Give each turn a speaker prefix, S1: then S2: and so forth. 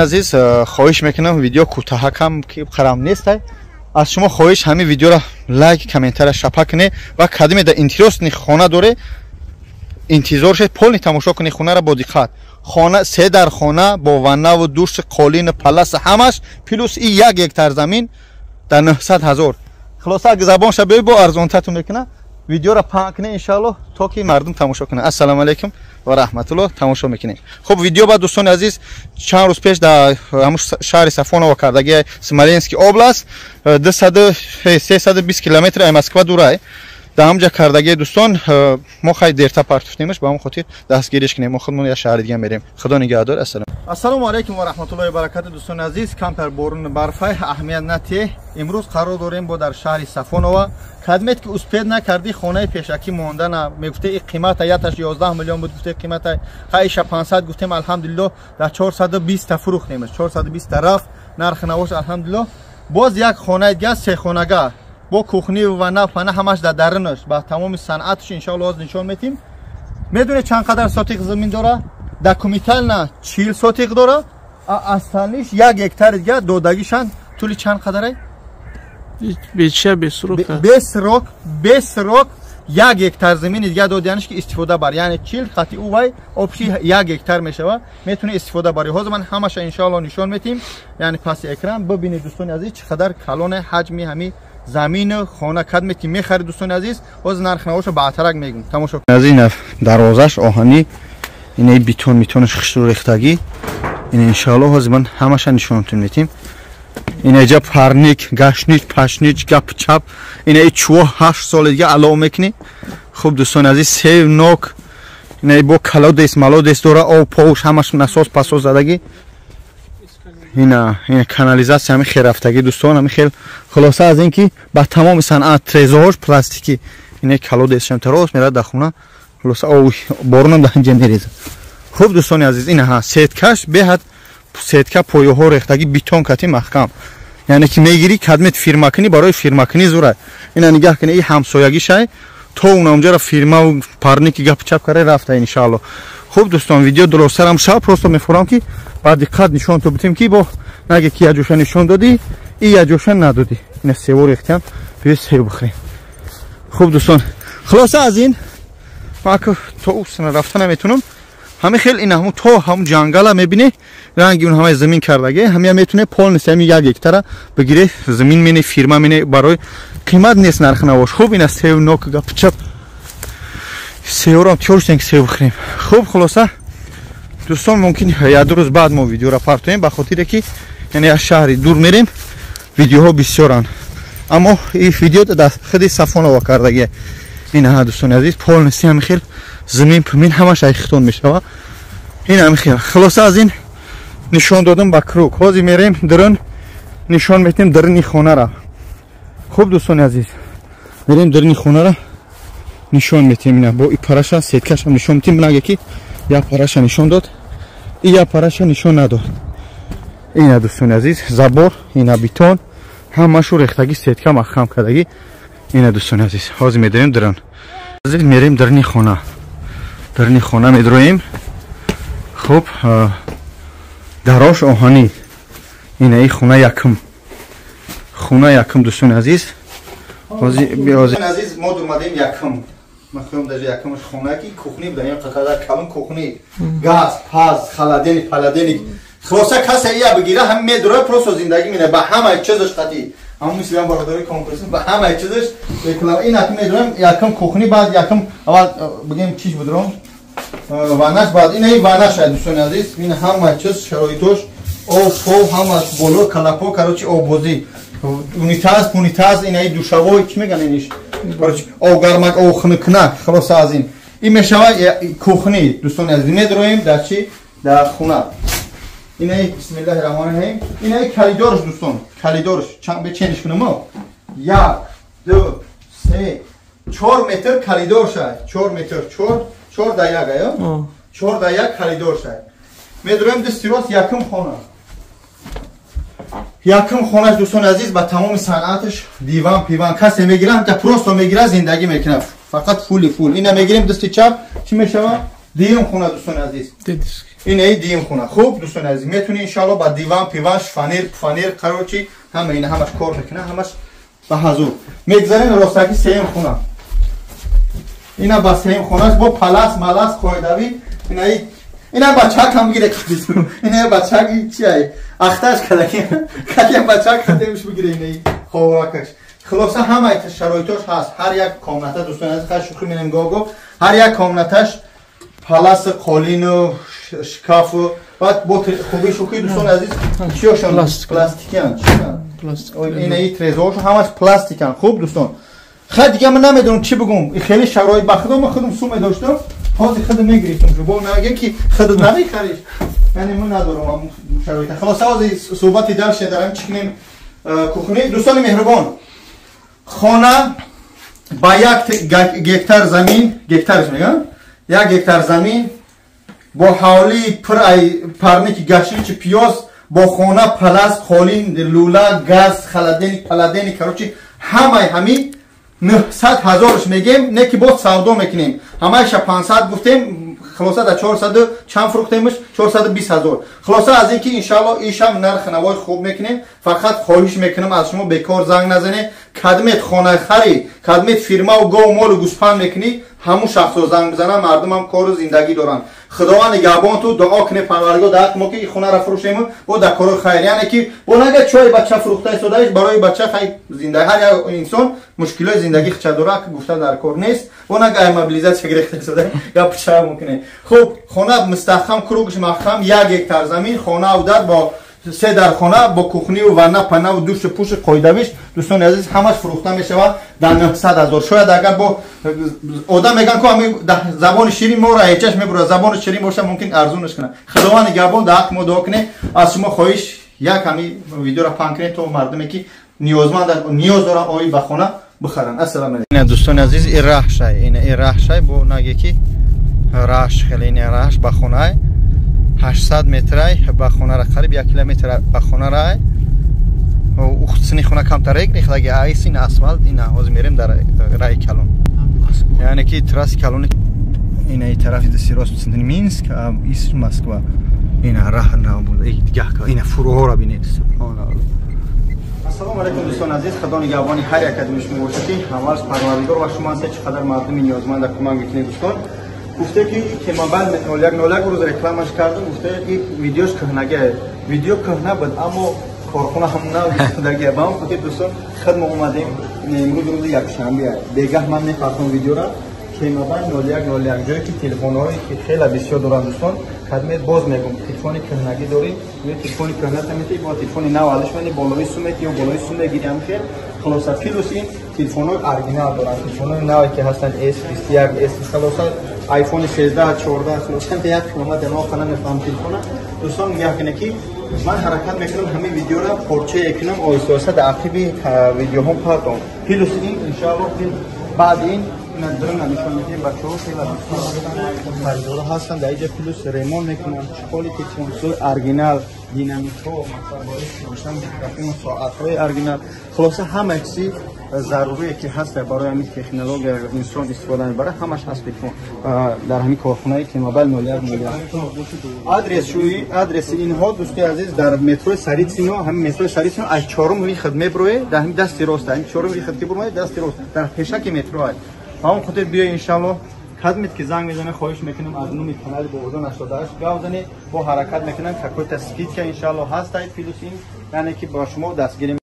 S1: Азиз, хоҳиш мекунам, видео кӯтаҳакам ки қарам нестай. Аз шумо хоҳиш, ҳамин видеоро лайк, комментария шапа кунед ва кадиме да интересный хона доре, интизор шед, полный тамошо кунед хонаро бо диққат. Хона се дар хона бо ваннаву души, қолину паласа ҳамаш, плюс и 1 гектар замин дар 900 000. Хулоса, забонша бе бо арзонтатун мекуна. Видеоро паҳн кунед, иншаалло, то ки мардум тамошо кунад. Ассалому алайкум ва раҳматуллоҳ. Тамошо мекунем. Хуб, видео ба дӯстони азиз, чанд рӯз пеш дар ҳамун шаҳри Сафоново кардаги, Смоленский область, 320 километр ай Москва дурай, дар ҳамҷа кардаги. Дӯстон, мо хай дерта партуфтемаш, ба ҳамон хотир дастгириш кунем. Мо худмон як шаҳри дига мерем. Худо нигаҳдор. Ассалом. Ассалому алайкум ва раҳматуллоҳи баракату. Дӯстони азиз, камтар борун барфай, аҳамият натие. Имрӯз қарор дорем бо дар шаҳри Сафонова. Кадмет ки успеть накардӣ, хонаи пешакӣ мондана мегуфте, и қимата яташ 11 миллион буд, гуфте қимата хайша 500 гуфтем. Алҳамдулилло, дар 420 та фурӯхтемаш, 420 та рафт. Нархи навош, алҳамдулилло. Боз як хонаи дига, сехонага бо кухни ва пана ҳамаш дар дарунаш, ба тамоми санъаташ, иншоалло, ҳозир нишон метим. Медонед, чанд қадар сотиқ замин дора? Документально 40 сотиқ дора, остальный ш 1 гектари дига додагишанд. Тӯли чанд қадарай?
S2: Беча, бесрок.
S1: Бесрок, бесрок 1 гектар замини дига додианш, ки истифода бар, яъне 40 хати увай общий 1 гектар мешава, метуни истифода бари. Ҳозир ман ҳамаша, иншоалло, нишон метим, яъне паси экран бибинед, дӯстони азиз, чӣ қадар калоне ҳаҷми ҳами замину хона. Кадме ки мехарид, дӯстони азиз, ҳозир нарх навоша баътарак мегум, тамошо. Аз ин дарвозаш оҳанӣ, инаи бетон митонаш хушрӯ рехтагӣ. Ин, иншоалло, ҳозир ман ҳамаша нишонатон метим. Инаҷа парник, гашнич, пашнич, гап чап, инаи чӯо 8 соли дига алов мекунӣ. Хуб, дӯстони азиз, сев нок, инаи бо колодец молодец дора, об повш ҳамаш, насос пасос задагӣ. Ина канализация ҳами хел рафтагӣ, дӯстон, ҳами хел. Хулоса, аз ин ки ба тамоми санъат, трезоҳош пластикӣ, инаи колодец шам тарос мерад дар хона. Хулоса, об боронам дар инҷа мерезад. Хуб, дӯстони азиз, ина ҳа сетка ш беҳад, сетка, поёҳо рехтагӣ, бетон кати маҳкам, яъне ки мегирӣ, кадмет фирмакунӣ, барои фирмакунӣ зура. Ина нигаҳ кунӣ, и ҳамсоягишай, то унамҷара фирмаву парники гап чап кара рафта, иншаалло. Хуб, дӯстон, видео дуростарам шав, просто мефурам, ки ба диққат нишон то битем, ки бо наге ки яҷоша нишон додӣ и яҷоша надодӣ. Ина сево рехтиам, биё сев бихӯрем. Хуб, дӯстон, хулоса, аз ин ман то усна рафта наметунам. Ҳами хел ин ҳамун то ҳамун ҷангала мебине, ранги он ҳамаи замин кардаге, ҳамия метуне полностью ҳами 1 гектара бигире, замин мене, фирма мене, барои қимат нест, нарх навош. Хуб, ина сев нок, гапчап, севорам тиёр шудем, ки сев бихӯрем. Хуб, хулоса, дӯстон, мумкин як ду рӯз баъд мо видеоро партоем, ба хотире ки яъне аз шаҳри дур мерем, видеоҳо бисёранд. Аммо ин видео дар худи Сафонова кардагия. Ина, дӯстони азиз, полностью ҳами хел замин пумин ҳамаш айхитон мешава. Ин ҳами хел. Хулоса, аз ин нишон додам ба круг. Ҳозир мерем дурун, нишон метем даруни хонара. Хуб, дӯстони азиз, мерем даруни хонара нишон метем. Ина бо и параша, сетка шам нишон метем. Наге ки як параша нишон дод и як параша нишон надод. Ина, дӯстони азиз, забор, ина бетон ҳамашу рехтагӣ, сетка маҳкам кардагӣ. Ина, дӯстони азиз, ҳозир медарем дарун, мерем даруни хона, даруни хона медроем. Хуб, дарош оҳанӣ. Ина и хона якум, хона якум, дӯстони азиз. Азиз, мо думадем якум, махӯм даже якумаш хона ки кухни буда, ин қадар калон кухни, газ паз, холодильник, паладельник. Хулоса, касе ия бигира, ҳам медура, просто зиндагӣ мене ба ҳамаи чизаш қатӣ, ҳамун мисли ҳам бародари конкурс, ба ҳамаи чизаш реклама. Ин акм медурам якум кухни, баъд якум, аввал бигем, чиш будурам, ванаш, баъд ина ванаш. Дӯстони азиз, ин ҳамаи чиз, шароитош, об пов ҳамаш боло, калапо, короче, оббозӣ, унитаз, пунитаз, инаи душавой, чӣ меган иниш, короче, об гармак, об хунукнак. Хулоса, аз ин мешава кухни. Дӯстони азиз, медроем дар чи, дар хона. Инаи, бисмиллаҳи раҳмони раҳим, инаи коридорш, дӯстон, коридорш чанд бечениш кунам? Як, ду, се, 4 метр коридор шай, 4 метр, чор, 4 да 1, ая 4 да 1 коридор шай. Медроем дасти рост, якум хона, якум хонаш. Дӯстони азиз, ба тамоми санъаташ, диван пиван, касе мегирам та просто мегира, зиндагӣ мекунад, фақат фули фул. Ина мегирем дасти чап, чӣ мешава? Дуюм хона, дӯстони азиз, ин ай дуюм хона. Хуб, дӯстони азиз, метуни иншалло ба диван, пиван, шифоньер, пфанер, короче, ҳама ина ҳамаш кор мекуна, ҳамаш ба ҳазур. Мегзарем ростаки сеюм хона. Ина ба сеюм хонаш бо палас малас қоидавӣ. Ина бачак ҳам бигире, ина бачак чи ай ахташ кадаки кадиам бачак хатемш бигире, ина ховакаш. Хулоса, ҳамаи шароитош ҳаст. Ҳар як комната, дӯстони азиз, хай шӯхӣ менем гого, ҳар як комнаташ паласи, қолину, шкафу, баъд бо хуби шӯхӣ, дӯстони азиз, чиёшон пластикиян, инаи трезоошон ҳамаш пластикан. Хуб, дӯстон, хай дига ман намедонам чӣ бигум. Хеле шароит ба худо, ман худам суме доштам, ҳозир худам мегирифтам. Бо нагем ки худат намехариш, яъне ман надорам шароита. Хулоса, ҳозир суҳбати дальше дарам чӣ кунем кухни. Дӯстони меҳрубон, хона ба 1 гектар замин, гектарш мегӯям, 1 гектар замин бо ҳавлии пур ай парники, гашничи, пиёз, бо хона, палас, қолин, лула, газ, холодильник, паладельник, короче, ҳамаи ҳамин 900 ҳазорш мегем, не ки боз савдо мекунем. Ҳамаиша 500 гуфтем, хулоса да 400 чанд фурӯхтемш, 420 ҳазор. Хулоса, аз ин ки иншалло ишам нархи навои хуб мекунем. Фақат хоҳиш мекунам аз шумо, бекор занг назанед. Кадмет хонахарӣ, кадмет фирмаву гову молу гӯспанд мекунӣ, ҳамун шахсо занг бизананд. Мардумам кору зиндагӣ доранд. Худованд нигаҳбонту, дуо кунед, Парвардигор дар ҳаққи мо ки хонаро фурӯшему бо дар корои хайр, яъне ки бо нага чой бача фурӯхта истодаиш барои бача. Хай, зинда ҳар як инсон мушкилои зиндагӣ хича дора, гуфта дар кор нест. Бо нага ай мобилизация гирехта истода гап ча мумкине. Хуб, хона мустаҳкам, кругш маҳкам, 1 гектар замин, хонаву дар бо се дар хона, бо кухниву ванна, панаву душу пуши қоидавиш. Дӯстони азиз, ҳамаш фурӯхта мешавад дар 900 ҳазор. Шояд агар бо одам меган ку ҳами забони ширин моро ҳечаш мебурад, забони ширин боша, мумкин арзунаш кунад. Худованд нигаҳбон, дар ҳаққи мо дуо кунед. Аз шумо хоҳиш, як ҳами видеоро паҳн кунед, то мардуме ки ниёзманд, ниёз доранд, оид ба хона бихаранд. Ассалому алайкум. Дӯстони азиз, ин раҳшай, ин раҳшай, бо наге ки раҳш хеле, ин раҳш ба хонаай 800 метрай ба хонара, қариб 1 километр ба хонарай. Сини хона камтар рехтаги айс, ин асфалт. Ина ҳозир мерем дар раи калон, яъне ки трасси калони. Ина и тарафи дасти рост Минск, ис Москва. Ина раҳ ина фуруҳоро бинед, субҳоналлоҳ. Ассалому алайкум, дӯстони азиз, худо нигаҳбони ҳар як аз шумо бошад, ки аввалш Парвардигор ва шумо ҳастед, чӣ қадар мардуми ниёзманда кӯмак мекунед. Дӯстон, гуфте ки Кемобайл 0101 рӯз рекламаш кардам, гуфте ки видеош кӯҳнагия. Видео кӯҳна буд, аммо корхона ҳам нав ба ҳам хотир. Дӯстон, худ мо омадем. Имрӯз рӯзи якшанбе, бегаҳ ман мепартом видеора. Кемобайл 0101, ҷое ки телефонҳое ки хеле бисёр доранд. Дӯстон, кадмет, боз мегум, телефони кӯҳнагӣ дорӣ, телефони кӯҳната мети, бо телефони нав алиш мени, болои сумет ё болои сум мегири, ҳам хел. Хулоса, плюс ин телефонҳои оригинал доранд, телефонҳои наве ки ҳастанд, S21, S, хулоса, iPhone 13, 14. Хулоса, як километр ма хона мефаҳмам телефона. Дӯстон, нигоҳ кунед ки ман ҳаракат мекунам, ҳамин видеоро порчае кунам, оҳиста оҳиста дар ақиби видеоҳо партом. Плюс ин, иншоаллоҳ, баъди ин дрона нишон медиҳем. Бачаҳо хеле харидоро ҳастанд дар иҷа, плюс ремонт мекунанд, чехоли телефонсои оригинал, динамикҳо, масалан, микрофон, соатҳои оригинал, хулоса, ҳама чизи зарурие ки ҳаст барои ҳамин технология инсон истифода мебарад, ҳамаш ҳаст телефон дар ҳамин корхонаи Кемобайл 0101. Адресшӯи, адреси инҳо, дӯстои азиз, дар метрои Царицыно. Ҳамин метрои Царицыно аз чорум выход меброe, дар ҳамин дасти рост, ҳамин чорум выход ки бурмоед, дасти рост, дар пешаки метро ай. Ба он хотир биё, иншаллоҳ. Кадмет ки занг мезанед, хоҳиш мекунам, аз номи канали Бобоҷон 88 гап занед. Бо ҳаракат мекунам, какой-то скидка иншаллоҳ ҳастай. Плюс ин, яъне ки ба шумо дастгирӣ.